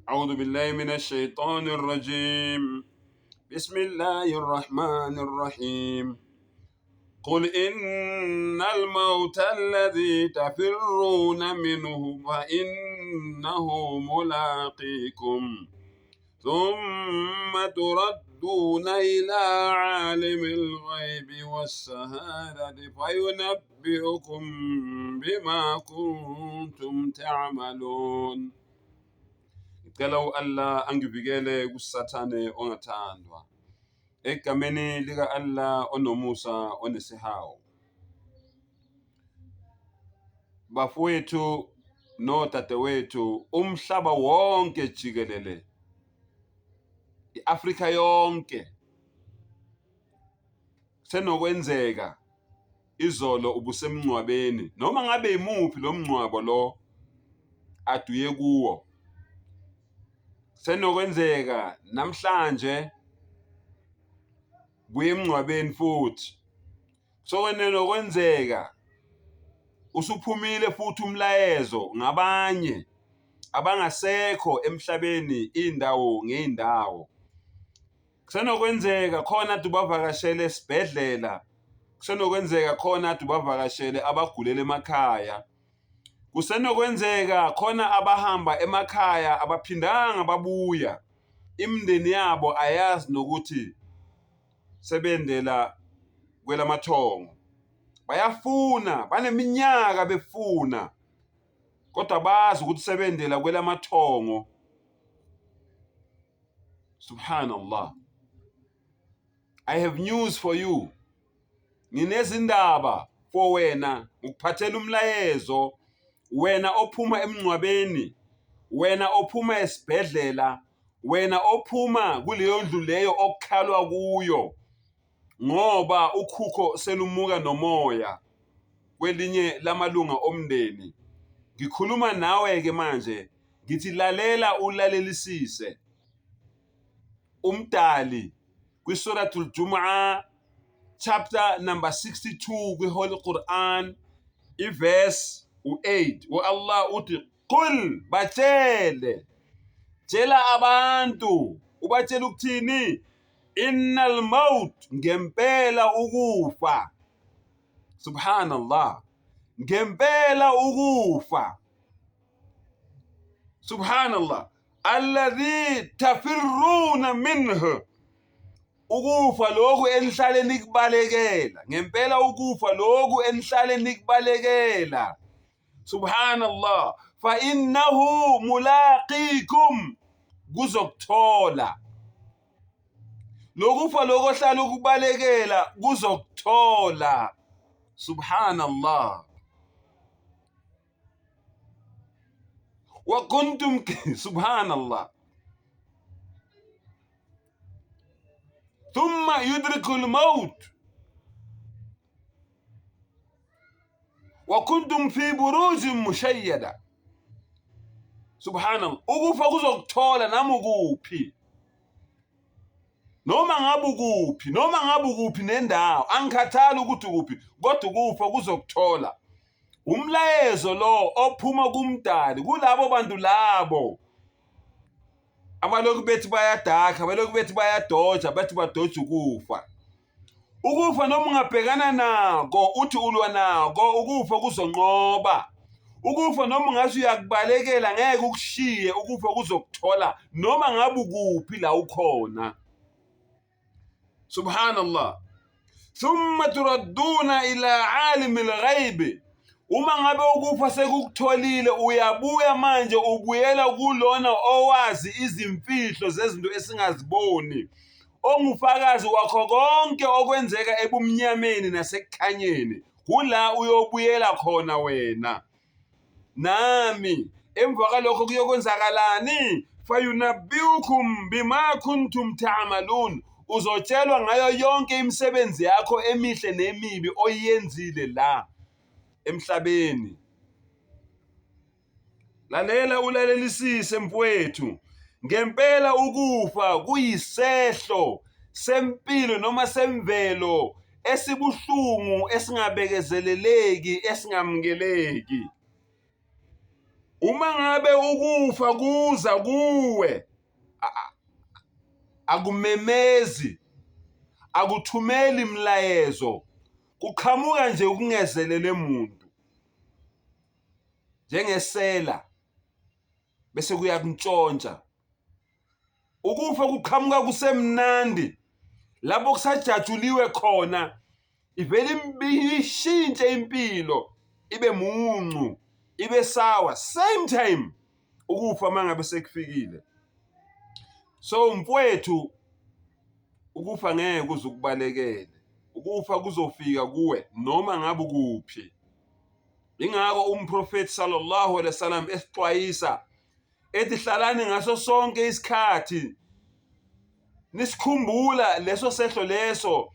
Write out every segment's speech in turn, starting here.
أعوذ بالله من الشيطان الرجيم بسم الله الرحمن الرحيم قل إن الموت الذي تفرون منه فإنه ملاقيكم ثم تردون إلى عالم الغيب والشهادة فينبئكم بما كنتم تعملون. Ngicela u-Allah angivikele kuSathane ongathandwa. Egameni lika-Allah onomusa onesihawu. Bafowethu nodadewethu, umhlaba wonke jikelele, i-Afrika yonke, senokwenzeka izolo ubusemngcwabeni noma ngabe imuphi lo mngcwabo lo aduye kuwo. Senokwenzeka namhlanje buye emngcwabeni futhi. Sokwenenokwenzeka usuphumile futhi umlayezo ngabanye abangasekho emhlabeni indawo ngey'ndawo. Kusenokwenzeka khona ade ubavakashele esibhedlela, kusenokwenzeka khona ade ubavakashele abagulela emakhaya. Kusenokwenzeka khona abahamba emakhaya abaphindanga babuya, imindeni yabo ayazi nokuthi sebendela kwelamathongo. Bayafuna, baneminyaka befuna, kodwa bazi ukuthi sebendela kwelamathongo. Subhanallah. I have news for you. Nginezindaba for wena, ngikuphathela umlayezo wena ophuma emngcwabeni, wena ophuma esibhedlela, wena ophuma kuleyo ndlu leyo okukhalwa kuyo ngoba ukhukho selumuka nomoya kwelinye lamalunga omndeni. Ngikhuluma nawe-ke manje ngithi lalela ulalelisise. Umdali kwiSuratul Jumu'ah chapter number 62 kwi-Holy Quran iverse u-8 u-Allah uthi qul batshele tshela abantu ubatshela ukuthini innal maut ngempela ukufa subhanallah ngempela ukufa subhanallah alladhi tafirruna minhu ukufa lokhu enihlale nikubalekela ngempela ukufa lokhu enihlale nikubalekela subhanallah fa innahu mulaqikum kuzokuthola lokufa lokho ohlala ukubalekela kuzokuthola subhanallah wa kuntum subhanallah thumma yudriku al-maut wa kuntum fi burujin mushayyada subhanallah ukufa kuzokuthola nami ukuphi noma ngabe ukuphi noma ngabe ukuphi nendawo angikhathali ukuthi ukuphi kodwa ukufa kuzokuthola umlayezo lo ophuma kumdali kulabo bantu labo abalokhu bethi bayadakha balokhu bethi bayadoja bathi badoja ukufa ukufa noma ungabhekana nako uthi ulwa nako ukufa kuzonqoba ukufa noma ungathi uyakubalekela ngeke ukushiye ukufa kuzokuthola noma ngabe ukuphi la ukhona subhanallah thumma turadduna ila alimi lghaibi uma ngabe ukufa sekukutholile uyabuya manje ubuyela kulona owazi izimfihlo zezinto esingaziboni ongufakazi wakho konke okwenzeka ebumnyameni nasekukhanyeni kula uyobuyela khona wena nami emva kwalokho kuyokwenzakalani fayunabbiukum bima kuntum ta'malun uzotshelwa ngayo yonke imisebenzi yakho emihle nemibi oyiyenzile la emhlabeni lalela ulalelisise mfowethu ngempela ukufa kuyisehlo sempilo noma semvelo esibuhlungu esingabekezeleleki esingamukeleki. Uma ngabe ukufa kuza kuwe, akumemezi, akuthumeli mlayezo, kuqhamuka nje ukungezelele muntu njengesela bese kuyakuntshontsha. Ukufa kuqhamuka kusemnandi lapho kusajatshuliwe khona, ivele ishintshe impilo ibe muncu, ibe sawa same time ukufa mangabe sekufikile. So mfowethu, ukufa ngeke kuze ukubalekele, ukufa kuzofika kuwe noma ngabe ukuphi. Ingakho umprofethi sallallahu alaihi wasallam esixwayisa ethi hlalani ngaso sonke isikhathi nisikhumbula leso sehlo leso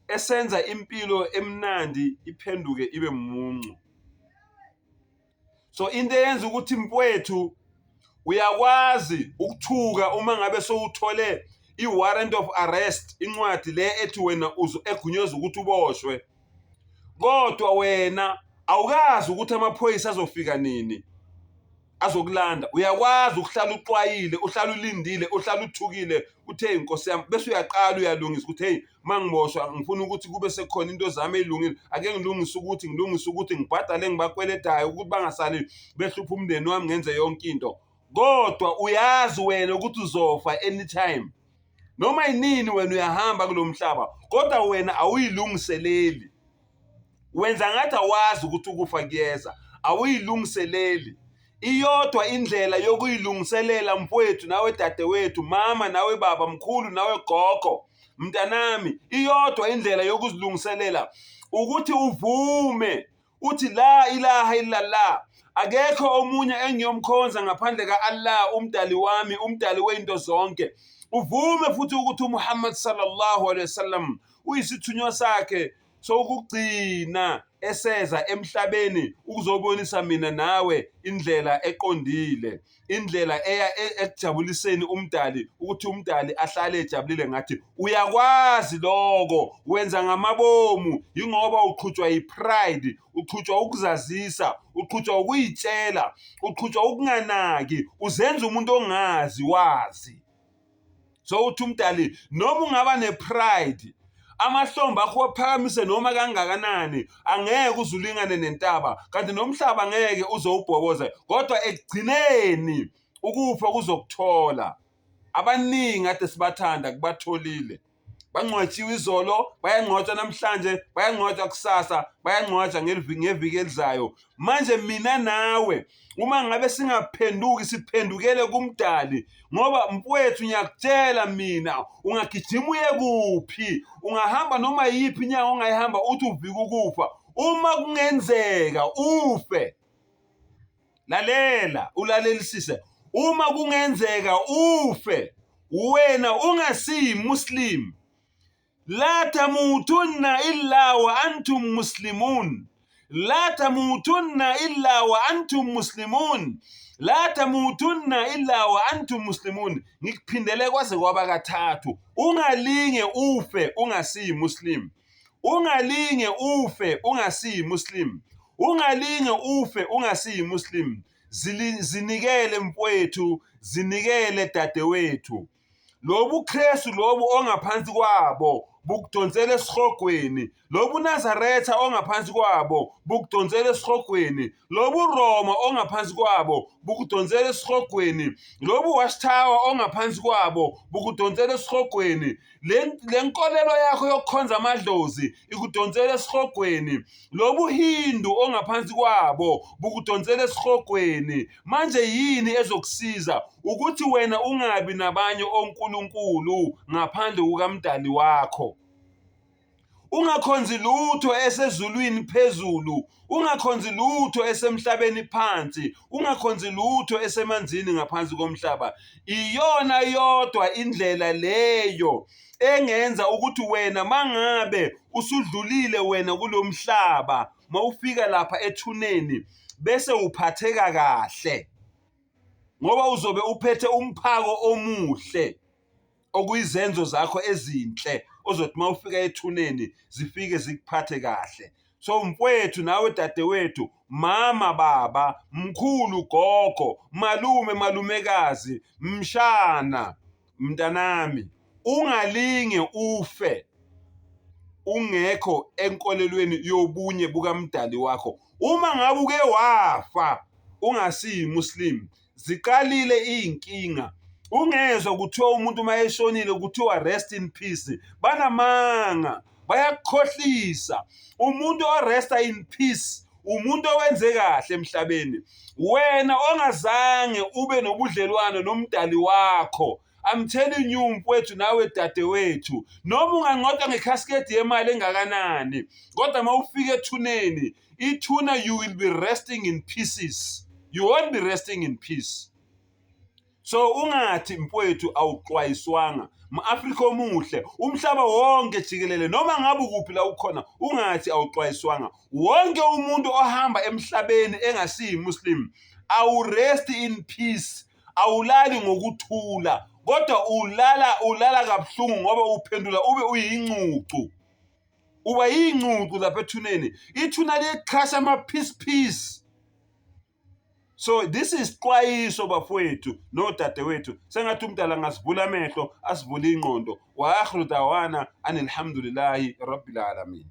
esenza impilo emnandi iphenduke ibe muncu. So into eyenza ukuthi mfowethu uyakwazi ukuthuka uma ngabe sowuthole i-warrant of arrest, incwadi le ethi wena egunyazwa ukuthi uboshwe, kodwa wena awukazi ukuthi amaphoyisa azofika nini azokulanda. Uyakwazi ukuhlala uxwayile, uhlala ulindile, uhlala uthukile, uthe hey nkosi yami, bese uyaqala uyalungisa ukuthi hey mangiboshwa ngifuna ukuthi kube sekukhona into zami ey'lungile, ake ngilungise ukuthi ngilungise ukuthi ngibhadale engibakweletayo ukuthi bangasali behlupha umndeni wami, ngenze yonke into. Kodwa uyazi wena ukuthi uzofa anytime, noma yinini wena uyahamba kulo mhlaba, kodwa wena awuyilungiseleli. Wenza ngathi awazi ukuthi ukufa kuyeza, awuyilungiseleli. Iyodwa indlela yokuyilungiselela mfowethu nawe dadewethu, mama nawe baba, mkhulu nawe gogo, mntanami, iyodwa indlela yokuzilungiselela ukuthi uvume uthi la ilaha illallah, akekho omunye engiyomkhonza ngaphandle ka-Allah, umdali wami, umdali wey'nto zonke. Uvume futhi ukuthi uMuhammad sallallahu alaihi wasallam uyisithunywa sakhe sokugcina eseza emhlabeni ukuzobonisa mina nawe indlela eqondile, indlela eya ekujabuliseni umdali, ukuthi umdali ahlale ejabulile ngathi. Uyakwazi lokho, wenza ngamabomu, yingoba uqhutshwa yi-pride, uqhutshwa ukuzazisa, uqhutshwa ukuyitshela, uqhutshwa ukunganaki, uzenza umuntu ongazi wazi. So uthi umdali, noma ungaba ne-pride, amahlombe akho waphakamise noma kangakanani, angeke uze ulingane nentaba, kanti nomhlaba ngeke uze ubhoboze, kodwa ekugcineni ukufa kuzokuthola. Abaningi kade sibathanda kubatholile, bangcwatshiwe izolo, bayangcwatshwa namhlanje, bayangcwatshwa kusasa, bayangcwatshwa ngeviki elizayo. Manje mina nawe uma ngabe singaphenduki siphendukele kumdali, ngoba mfowethu ngiyakutshela mina, ungagijima uye kuphi, ungahamba noma yiphi inyanga ongayihamba uthi uvika ukufa, uma kungenzeka ufe, lalela ulalelisise, uma kungenzeka ufe wena ungasiyi-Muslim, la tamutunna illa wa antum muslimun, la tamutunna illa wa antum muslimun, la tamutunna illa wa antum muslimun. Ngikuphindele kwaze kwaba kathathu, ungalinge ufe ungasiyi Muslim, ungalinge ufe ungasiyi Muslim, ungalinge ufe ungasiyi Muslim. Zinikele mfowethu, zinikele dadewethu. Lobu Kristu lobu ongaphansi kwabo bukudonsela esihogweni, lobu Nazaretha ongaphansi kwabo bukudonsela esihogweni, lobu Roma ongaphansi kwabo bukudonsela esihogweni, lobu Watchtower ongaphansi kwabo bukudonsela esihogweni, le nkolelo yakho yokukhonza amadlozi ikudonsela esihogweni, lobu Hindu ongaphansi kwabo bukudonsela esihogweni. Manje yini ezokusiza ukuthi wena ungabi nabanye onkulunkulu ngaphandle kukaMdali wakho? Ungakhonzi lutho esezulwini phezulu, ungakhonzi lutho esemhlabeni phansi, ungakhonzi lutho esemanzini ngaphansi komhlaba. Iyona yodwa indlela leyo engenza ukuthi wena mangabe usudlulile wena kulomhlaba, mawufika lapha ethuneni bese uphatheka kahle, ngoba uzobe uphethe umphako omuhle okuyizenzo zakho ezinhle ozothi uma ufika ethuneni zifike zikuphathe kahle. So mfwethu nawe dadewethu, mama baba, mkhulu gogo, malume malumekazi, mshana, mntanami, ungalinge ufe ungekho enkolelweni yobunye bukaMdali wakho. Uma ngabe uke wafa ungasiyi Muslim, ziqalile iy'nkinga. Ungezwa kuthiwa umuntu uma eshonile kuthiwa rest in peace. Banamanga, bayakukhohlisa. Umuntu oresta in peace umuntu owenze kahle emhlabeni. Wena ongazange ube nobudlelwano nomdali wakho, I'm telling you mfowethu nawe dadewethu, noma ungangcwatshwa ngekhasikedi yemali engakanani, kodwa uma ufika ethuneni, ithuna you will be resting in pieces. You won't be resting in peace. So ungathi mfowethu awuxwayiswanga. M-Afrika omuhle, umhlaba wonke jikelele, noma ngabe ukuphi la ukhona, ungathi awuxwayiswanga. Wonke umuntu ohamba emhlabeni engasiyi Muslim, awurest in peace, awulali ngokuthula, kodwa ulala kabuhlungu ngoba uphendula ube uyincucu. Uba yincucu lapha ethuneni. Ithuna liqhasha ama-piece piece. So this is xwayiso bafowethu nodadewethu, sengathi umdala angasivula amehlo asivule ingqondo. Wa akhiru dawana anilhamdulillahi rabbil alamin.